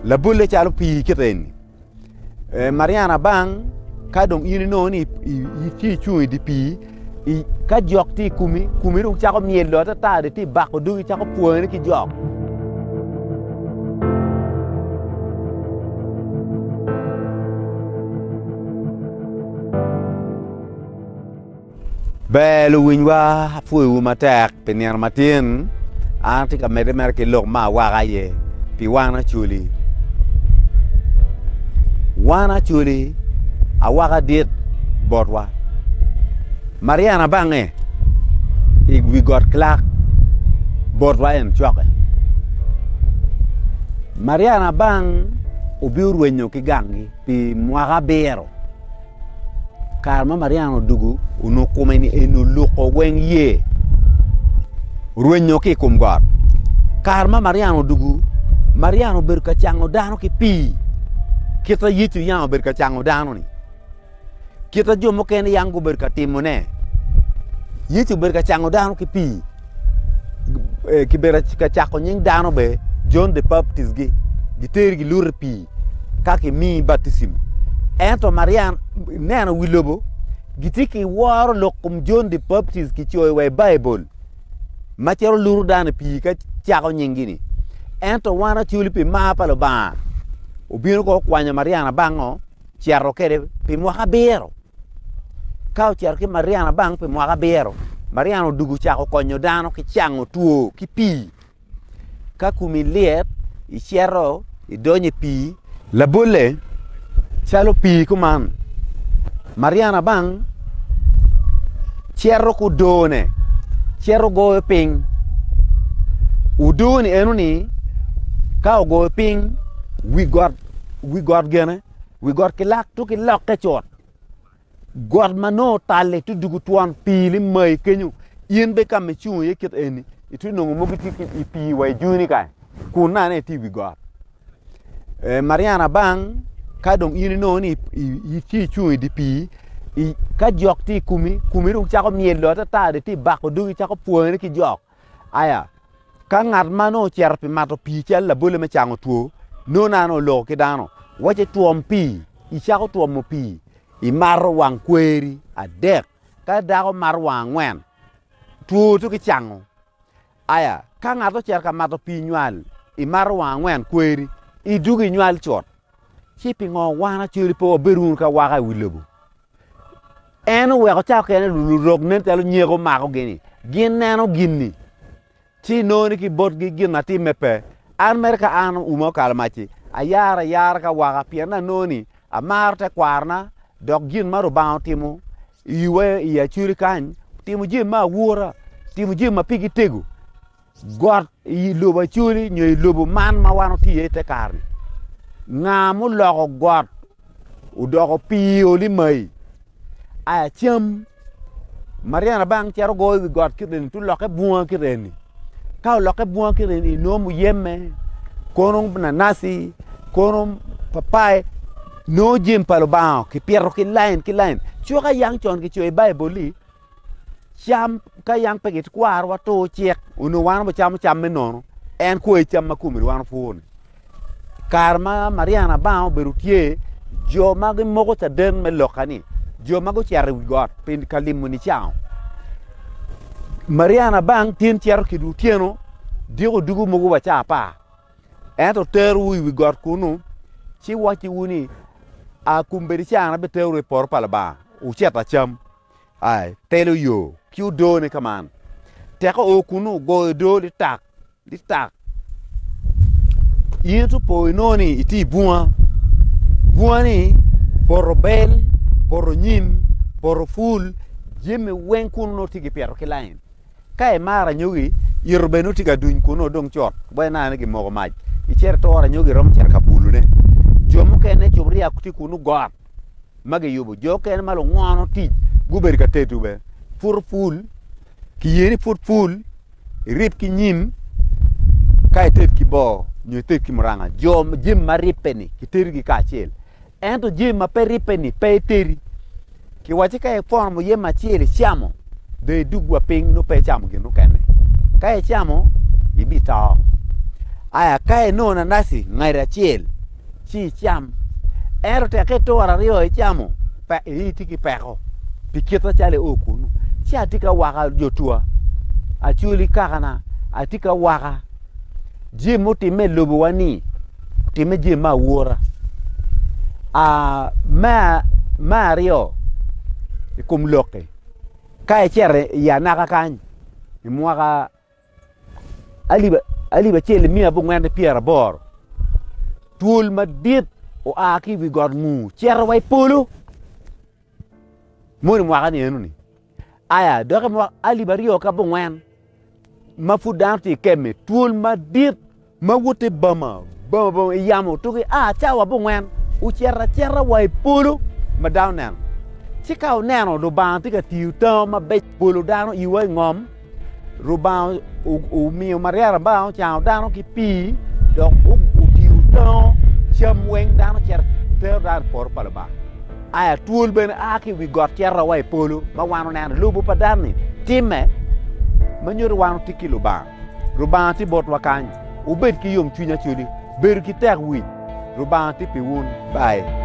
Labolle calo pii kit eni, Mariana bang ka dong in inongo ni itye icung i dye pii, ka jok tye i komi, komi dong cako myelo atata dong itye bako dogi cako pwone ki jok. Ber luwinywa apwoyowu matek pi nino matin an atye ka medde mere ki lok me awaka aye pi wan Acholi. Wan Acholi awaka dit botwa Mariana bange i wi got Clark botwa en cokke Mariana bang obino rwenyo ki ganggi pi mwaka abiro. Kare ma Mariana odwogo onongo kome ni eni oluko weng ye orwenyo ki i kom got. Kare ma Mariana odwogo, Mariana obedo ka cango dano ki pii kit ma Yecu yam obedo ka cango dano-ni, kit ma jo mukene yam gubedo ka timone. Yecu obedo ka cango dano ki pii. Kibedo ka cako nying dano bene Jon the Baptist gi giteri giluto i pii ka gimiyi bapticim ento Mariam ineno wi lobo gitye ki woro lok kom Jon the Baptist kicoyo wa i Baibul macalo luto dano i pii ka cako nyinggi ni ento wan Acholi pi mar pa Lubanga obino ko okwanyo Mariam abango cito kwede pi mwaka abiro. Ka ocito ki Mariana bang pi mwaka abiro, Mariana odwogo ocako konyo dano ki cango two ki pii. Ka komi lyet, icito idonyo i pii. Labolle, calo pii kuman, Mariana bang cito ki odone, cito goyo piny. Odoni enoni ka ogoyo piny wi got wi got gene wi got ki lak to ki lokke cut. Got ma nongo otal-li ti dwogo twon pii limayi kenyo in bene ka ma icung iye kit eni itye nongo mogo tye i pii wa i joni kany kun nongo itye i wi got. Mariana bang ka dong in inongo ni itye icung i dye pii ka jok tye i komi, komi dong cako myelo atata dong itye bako dogi cako pwone ki jok aya ka ngat ma nongo ocito pi mato pii calo labolle me cango two nongo nano oloko ki dano wacci twom pii icako twomo pii imato wang kweri adek ka dako mato wang angwen two to kicango aya ka ngat ocito ka mato pii nywal imato wang angwen kweri idwogo inywal cut ci pingo wan acoli pe wabedo wunu ki awaka i wi lobo? En oweko ca okene lurok nen calo nyeko makogi-ni gin neno gin-ni ci inongo ni ki botgi gin ma timme pe. An mere ka an uma okalo mac-ci, ayaro ayara ka waka pien anongo ni amaro tekwarona dok gin ma Lubanga otimo iwa i Acholi kany otimo jami me aura, otimo jami ma pigi tego. Got i lobo Acholi nyo i lobo man ma wan watye iye i te kare-ni, nga muloko got odoko pii limai? Aya cam ma ryena bang cito goyo i wi got kit eni ci olokke bunga kit eni ka olokke bunga kit eni inongo muyeme kono nanaci kono papai nongo jami pa Lubanga kipito ki lain ki lain cuka yang con kicoyo i Baibul ni cam ka yang pe gikwarowa tur cik onongo wan wacamo cam me nono en kwayi cam ma kome wan wapur-ni. Kare ma Mariana Abanga obedo tye, jo ma gimoko caden me loka ni jo ma gucito i wi got pi ka limo nicango. Mariana Abang tin cito kwedwu otyeno diko dugo mogo wa ca apar ento terowu i wi got kunu ci wacciwu ni a kombeddi ca an abiterowu i poto pa Lubanga wucit acam. Ai, telo yo ki odone kaman. Tek oo kunu ogoyo odo litak litak. In to po inongo ni itye i bunga, bunga ni poto bel, poto nyim, poto pul, jami weng kunu nongo tye kipito ki lain. Ka imaro anyogi, ito bene nongo tye ka duny kunu dong cut wai ineno ni kimoko mac. Icito ituro anyogi iromo cito ka bulone. Jo mukene cuburia tye kunu got. ma giyubo, jo okene ma lungono tic gubedo ka tedo bene puto pul kiye ni put pul irib ki nyim ka ited ki boo nyo ited ki muranga jo jami ma ribbe-ni kitedogi kacel ento jami ma pe ribbe-ni pe itedi kiwacci ka ipwono muyeme acel icamo dong idug wa piny nongo pe icamo gin mukene ka icamo ibito. Aya ka inongo nanaci ngati acel ci icam, ento tek ka ituro aryo icamo, in itye ki peko pi kit macalo io kunu. Ci atye ka waka jo tua, Acholi kakana, atye ka waka jami mutimme i lobowa ni otimme jami me awura. Me aryo i kom lok-ki, ka icito i anaka kany i mwaka alip acel miya abongwen ki pyeraboro, twol madit oa ki i wi got nguu cito wa i polo moni mwaka-ni enoni aya dok i mwaka alip aryo ki abongwen ma pud dano tye i keme twol madit ma woto i boma boma boma i yamo tuki a cawa abongwen ocito acita wa i polo ma dano neno ci ka oneno Lubanga tye ka tiyo tango mabeco bolo dano iwa i ngom Rubanga omiyo Maria Lubanga ocango dano ki pii dok otiyo tango cam weng dano cito tero dano i poto pa Lubanga. Aya twol bene a ki i wi got cito wa i polo ma wan oneno lobo pa dano-ni timme ma nyuto wan watye ki Lubanga. Rubanga tye botwa kany. Wubed ki yomcwiny Acholi. Bedo ki tek wic. Rubanga tye pi wun. Bye.